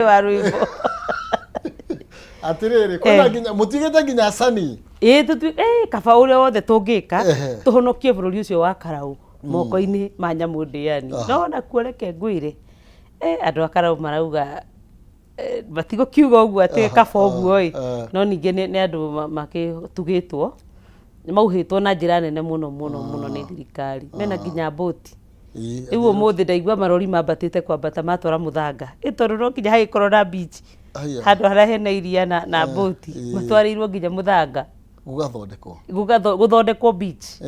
Wa rwĩmbo. Atĩrĩrĩ, kwĩna nginya mũtigĩte nginya cani. Ĩĩ, tũtui kaba ũrĩa wothe tũngĩka Ehe. tũhonokie bũrũri ũcio wa Karau moko-inĩ ma nyamũ ndĩani. No nakuo reke ngwĩre, andũ a Karau marauga matigũkiuga ũguo atĩ kaba ũguo ĩ, no ningĩ nĩ andũ makĩtugĩtwo, mauhĩtwo na njĩra nene mũno mũno mũno nĩ thirikari. Mena nginya mbũti. Rĩu ũmũthĩ ndaigua marori mambatĩte kwambata matwara mũthanga. Ĩ tondũ no nginya hagĩkorwo na beach, Aya. handũ harĩa hena iria na mbũti, matwarĩirwo nginya mũthanga. Gũgathondekwo. Gũthondekwo beach.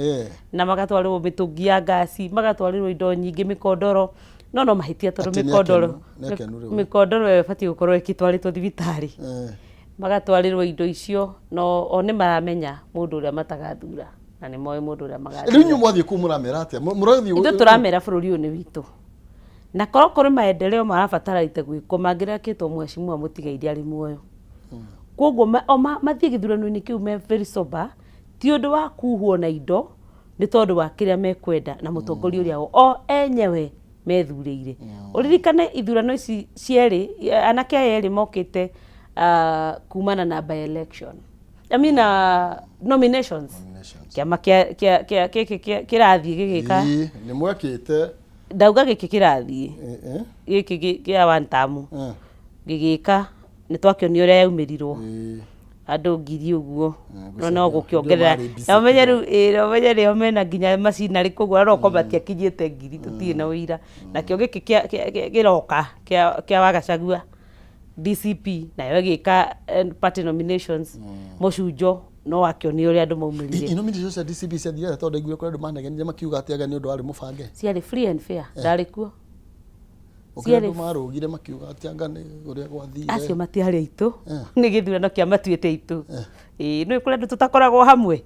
Na magatwarĩrwo mĩtũngi ya ngasi, magatwarĩrwo indo nyingĩ, mĩkondoro. No mahĩtia tondũ Atĩ nĩ mĩkondoro akenu, nĩ akenu rĩu. Mĩkondoro ĩyo ĩbatiĩ gũkorwo ĩgĩtwarĩtwo thibitarĩ. Magatwarĩrwo indo icio, no o nĩ maramenya mũndũ ũrĩa matagathura, na nĩ moĩ mũndũ ũrĩa magathura. Rĩu inyuĩ mwathiĩ kũu mũramera atĩa? Mũrathiĩ Ithuĩ tũramera bũrũri ũyũ nĩ witũ. Na korwo kũrĩ maendeleo marabatarĩte gwĩkwo mangĩrekĩtwo mheshimiwa Mũtigairĩ arĩ muoyo. Koguo o mathiĩ gĩthurano-inĩ kĩu me very sober, ti ũndũ wa kuhwo na indo, nĩ tondũ wa kĩrĩa mekwenda na mũtongoria ũrĩa o enyewe methurĩire. Ũririkane ithurano ici cierĩ, anake aya erĩ mokĩte kumana na by election. I mean, nominations. Nominations. Kĩama kĩa kĩa kĩa gĩkĩ kĩrathiĩ gĩgĩka. Ĩĩ, nĩ mwekĩte. Ndauga gĩkĩ kĩrathiĩ. Gĩkĩ kĩa one term. Gĩgĩka nĩ twakĩonio ũrĩa yaumĩrirwo. Andũ ngiri ũguo. No no gũkĩongerera. Ndio marĩ busy Na ũmenye kidogo. rĩu, ĩĩ, na ũmenye rĩo mena nginya macinarĩ koguo no korwo matiakinyĩte ngiri, tũtirĩ na ũira. Nakĩo gĩkĩ kĩroka kĩa wa Gachagua DCP nayo ĩgĩka party nominations, mũcunjo no wakĩonio ũrĩa andũ maumĩrire. I nomination cia DCP ciathire atĩa? Tondũ ndaiguire kũrĩ andũ manegenire makiuga atĩ anga nĩ ũndũ warĩ mũbange. Ciarĩ free and fair, ndarĩ kuo. Ũkĩrĩ Ciarĩ andũ marũgire makiuga atĩ anga nĩ ũrĩa gwathire. Acio matiarĩ aitũ, nĩ gĩthurano kĩa matuĩte aitũ. Ĩĩ, nĩ kũrĩ andũ tũtakoragwo hamwe,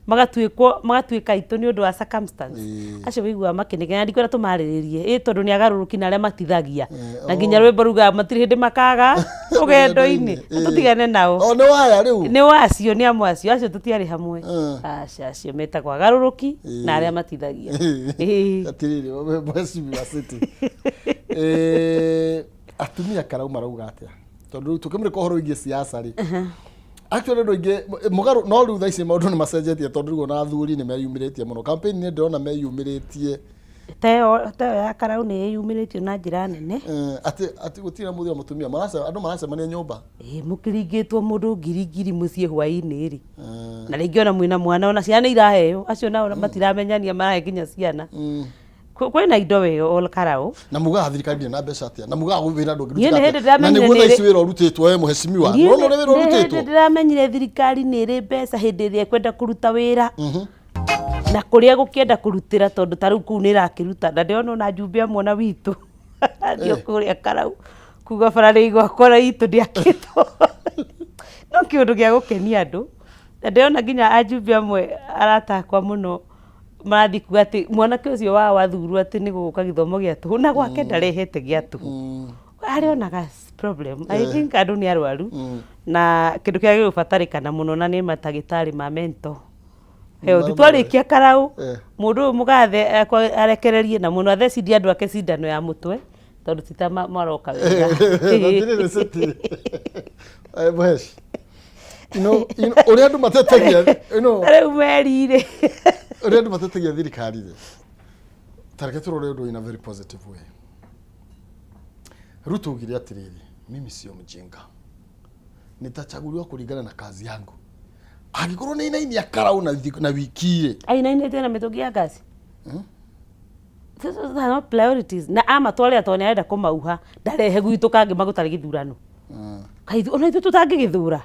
magatuĩkwo magatuĩka aitũ nĩ ũndũ wa circumstance. Acio wĩiguaga makĩnegena, ndikwenda tũmarĩrĩrie, ĩ tondũ nĩ agarũrũki na arĩa matithagia, na nginya rwĩmbo rugaga matirĩ hĩndĩ makaga rũgendo-inĩ. Tũtigane nao. O nĩ waya rĩu. Nĩ wacio, nĩ amwe acio, acio tũtiarĩ hamwe. Aca, acio metagwo agarũrũki na arĩa matithagia. Ĩĩ. Atiriri, mheshimiwa City. Atumia Karau marauga atĩa? Tondũ rĩu tũkĩmũrĩka ũhoro wĩgiĩ siasa rĩ, actually andũ aingĩ mũgarũ, no rĩu thaa ici maũndũ nĩ macenjetie, tondũ rĩu ona athuri nĩ meyumĩrĩtie mũno campaign nĩ ndĩrona meyumĩrĩtie. Ta ĩyo ya Karau nĩ ĩyumĩrĩtio na njĩra nene. Atĩ gũtirĩ na mũthuri na mũtumia andũ maracemania nyũmba. Ĩĩ, mũkĩringĩtwo mũndũ ngiri ngiri mũciĩ hwaĩ-inĩ rĩ, na rĩngĩ ona mwĩna mwana, ona ciana nĩ iraheo, acio nao matiramenyania, marahe nginya ciana. Kwĩna indo we ol Karau. Na mugaga thirikari ndĩrĩ na mbeca atĩa? Na mugaga wĩra Niĩ ndũngĩrutĩka nĩ atĩa? hĩndĩ Na ndĩramenyire nĩguo thaa nĩ ici wĩra ũrutĩtwo, we mheshimiwa. Niĩ Nĩwona ũrĩa wĩra nĩ hĩndĩ ũrutĩtwo? ndĩramenyire thirikari nĩ ĩrĩ mbeca hĩndĩ ĩrĩa ĩkwenda kũruta wĩra na kũrĩa gũkĩenda kũrutĩra, tondũ ta rĩu kũu nĩ ĩrakĩruta, na ndĩrona ona njumbe amwe ona witũ athiĩ kũrĩa Karau kuga bara nĩ igwakwo na itũ ndĩakĩtwo, no kĩũndũ gĩa gũkenia andũ. Na ndĩrona nginya ajumbe amwe arata akwa mũno marathiĩ kuga atĩ mwanake ũcio wao athurwo atĩ nĩ gũgũka gĩthomo gĩa tũhũ, na gwake ndarehete gĩa tũhũ, arĩonaga problem. I think andũ nĩ arwaru, na kĩndũ kĩrĩa gĩgũbatarĩkana mũno na nĩ matagĩtarĩ ma mental health. Twarĩkia Karau, mũndũ ũyũ mũgathe arekererie na mũno athecithie andũ ake cindano ya mũtwe, tondũ ti ta maroka wega. Atĩrĩrĩ City. Mhesh. You know, ũrĩa andũ matetagia Rĩu meri-rĩ. Ũrĩa andũ matetagia thirikari rĩ, ta reke tũrore ũndũ in a very positive way. Ruto augire atĩrĩrĩ, "Mimi sio mjinga, nitachaguliwa kulingana na kazi yangu." Angĩkorwo nĩ inainia Karau na wiki rĩ, Ainainĩte na mĩtũngi ya ngasi. These are not priorities. Na amatwarĩra tondũ nĩ arenda kũmauha, ndarehe gwitũ kangĩ magũtarĩ gĩthurano. Kaithu ona ithuĩ tũtangĩgĩthura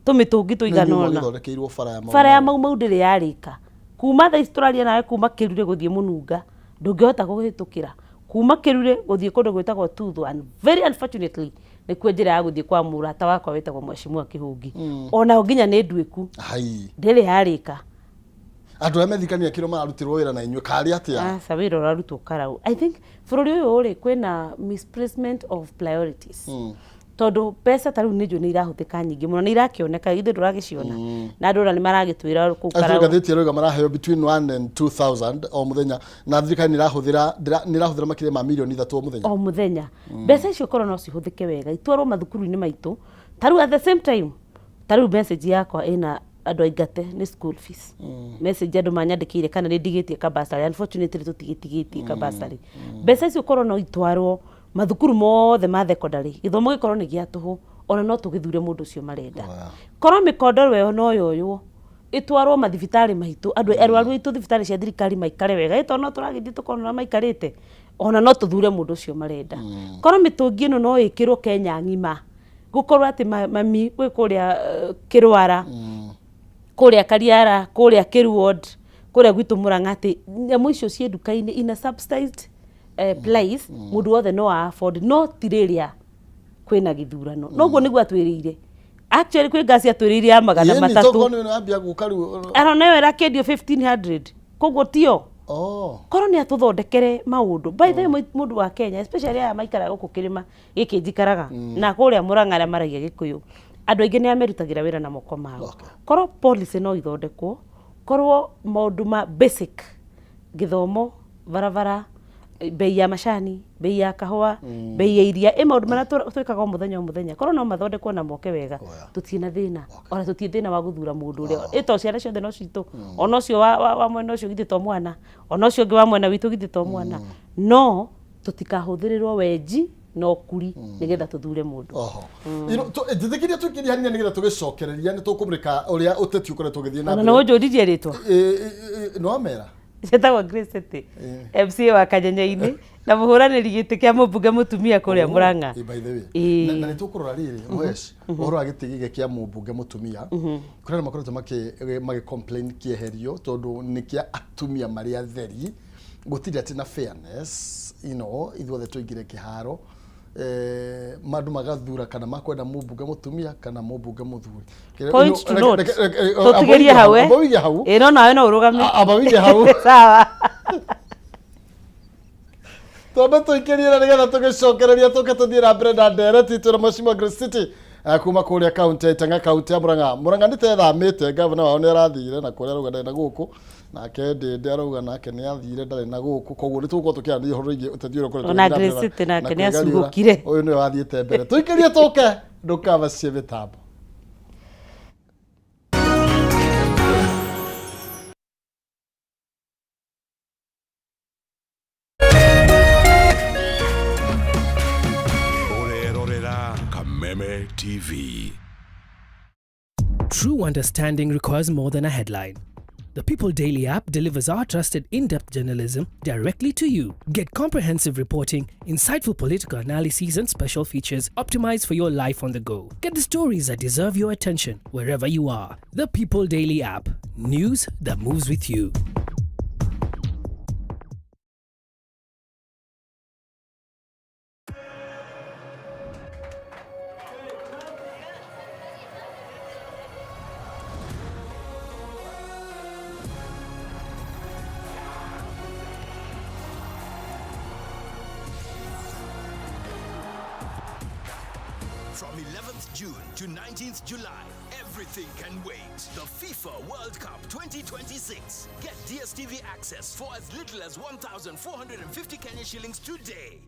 tũmĩtũngi tũigana ũna. Magĩthondekeirwo bara ya Mau Bara ya Mau. Mau Mau ndĩrĩ yarĩka. Kuma thaa ici tũraria nawe, kuma Kĩrure gũthiĩ Mũnunga ndũngĩhota kũhĩtũkĩra. Kuma Kĩrure gũthiĩ kũndũ gwĩtagwo Tuthwa, and very unfortunately nĩkuo njĩra ya gũthiĩ kwa mũrata wakwa wĩtagwo Mheshimiwa Kĩhũngi. Onao nginya nĩ nduĩku. Hai. Ndĩrĩ yarĩka. Andũ arĩa methikania kĩro mararutirwo wĩra na inyuĩ karĩ atĩa? Aca, wĩra ũrarutwo Karau. I think bũrũri ũyũ rĩ, kwĩna misplacement of priorities. Tondũ mbeca ta rĩu nĩ njũĩ nĩ irahũthĩka nyingĩ mũno, nĩ irakĩoneka, ithuĩ ndũragĩciona, na andũ ona nĩ maragĩtwĩra kũu Actually, Karau. Ngathĩti ĩroiga maraheo between 1 and 2000 o mũthenya, na thirikari nĩ ĩrahũthĩra nĩ ĩrahũthĩra makĩria ma mirioni 3 o mũthenya. O mũthenya. Mbeca icio korwo no cihũthĩke wega, itwarwo mathukuru-inĩ maitũ ta rĩu. At the same time, ta rĩu message yakwa ĩna andũ aingate nĩ school fees. Message andũ manyandĩkĩire kana nĩ ndigĩtie kabasarĩ. Unfortunately, tũtigĩtigĩtie kabasarĩ. Mbeca icio korwo no itwarwo mathukuru mothe ma thekondarĩ, gĩthomo gĩkorwo nĩ gĩa tũhũ, ona no tũgĩthure mũndũ ũcio marenda. Korwo mĩkondoro ĩyo no yoywo ĩtwarwo mathibitarĩ maitũ, andũ arwaru aitũ thibitarĩ cia thirikari maikare wega, ĩ tondũ no tũragĩthiĩ tũkona ũrĩa maikarĩte, ona no tũthure mũndũ ũcio marenda. Korwo mĩtũngi ĩno no ĩkĩrwo Kenya ng'ima, gũkorwo atĩ mami gwĩ kũrĩa Kĩrwara, kũrĩa Kariara, kũrĩa Kĩruod, kũrĩa gwitũ Mũrang'a, atĩ nyamũ icio ciĩ nduka-inĩ in a subsidized price, mũndũ wothe no a afford, no ti rĩrĩa kwĩna gĩthurano. Noguo nĩguo atwĩrĩire. Actually, kwĩ ngasi atwĩrĩire ya magana Ĩni, matatũ. Tokorwo nĩ ambia gũka rĩu. Arona ĩyo ĩrakĩendio 1500, koguo tio. Korwo nĩ atũthondekere maũndũ. By the way, mũndũ wa Kenya, especially aya maikaraga gũkũ kĩrĩma gĩkĩ njikaraga na kũrĩa Mũrang'a, arĩa maragia Gĩkũyũ, andũ aingĩ nĩ merutagĩra wĩra na moko mao. Korwo policy no ithondekwo, korwo maũndũ ma basic, gĩthomo, barabara, bei ya macani, bei ya kahũa, bei ya iria, ĩ maũndũ marĩa twĩkaga o mũthenya o mũthenya, korwo no mathondekwo na moke wega, tũtirĩ na thĩna, ona tũtirĩ thĩna wa gũthura mũndũ ũrĩa ĩ to ciana ciothe no citũ, ona ũcio wa mwena ũcio githĩ to mwana, ona ũcio ũngĩ wa mwena witũ githĩ to mwana. No tũtikahũthĩrĩrwo wenji na ũkuri nĩgetha tũthure mũndũ. Oho. Njĩtĩkĩria tũikĩrie hanini nĩgetha tũgĩcokereria nĩ tũkũmũrĩka ũrĩa ũteti ũkoretwo ũgĩthiĩ na Ona mbere. no ũnjũririe rĩtwa. Nĩ wamera. Njĩtagwo Grace City, MCA wa Kanyenye-inĩ na mũhũranĩri gĩtĩ kĩa mũmbunge mũtumia kũrĩa Mũrang'a. By the way, na nĩ tũkũrora rĩrĩ Mhesh, ũhoro wa gĩtĩ gĩkĩ kĩa mũmbunge mũtumia, kũrĩ andũ makoretwo makĩ complain kĩeherio tondũ nĩ kĩa atumia marĩ atheri, gũtirĩ atĩ na fairness, ithuothe tũingĩre kĩharo, andũ magathura kana makwenda mũmbunge mũtumia kana mũmbunge mũthuri. Point to note. Tũtigĩrie hau, eh? Amba wĩige hau. Ĩ no nawe no ũrũgame. Amba wĩige hau. Sawa. Twambe tũikĩrie na nĩgetha tũgĩcokereria tũke tũthiĩ na mbere na ndereti twĩna Mheshimiwa Grace City kuma kũrĩa kaunti ya Itang'a, kaunti ya Murang'a. Murang'a nĩ tethamĩte, gavana wao nĩ arathire na kũrĩa arauga ndarĩ na gũkũ, nake Ndĩndĩ arauga nake nĩ athire ndarĩ na gũkũ, koguo nĩ tũgũkorwo tũkĩaranĩria ũhoro wĩgiĩ ũteti ũrĩa ũkoretwo Ona ũgĩthiĩ na mbere Grace City nake na nĩ kwĩgariũra. acugũkire. Ũyũ nĩwe wathiĩte mbere. Tũikĩrie tũke, ndũkamacie mĩtambo. Ũrerorera Kameme TV. True understanding requires more than a headline. The People Daily app delivers our trusted in depth journalism directly to you. Get comprehensive reporting, insightful political analyses, and special features optimized for your life on the go. Get the stories that deserve your attention wherever you are. The People Daily app. News that moves with you. From 11th June to 19th July, everything can wait. The FIFA World Cup 2026. Get DSTV access for as little as 1,450 Kenya shillings today.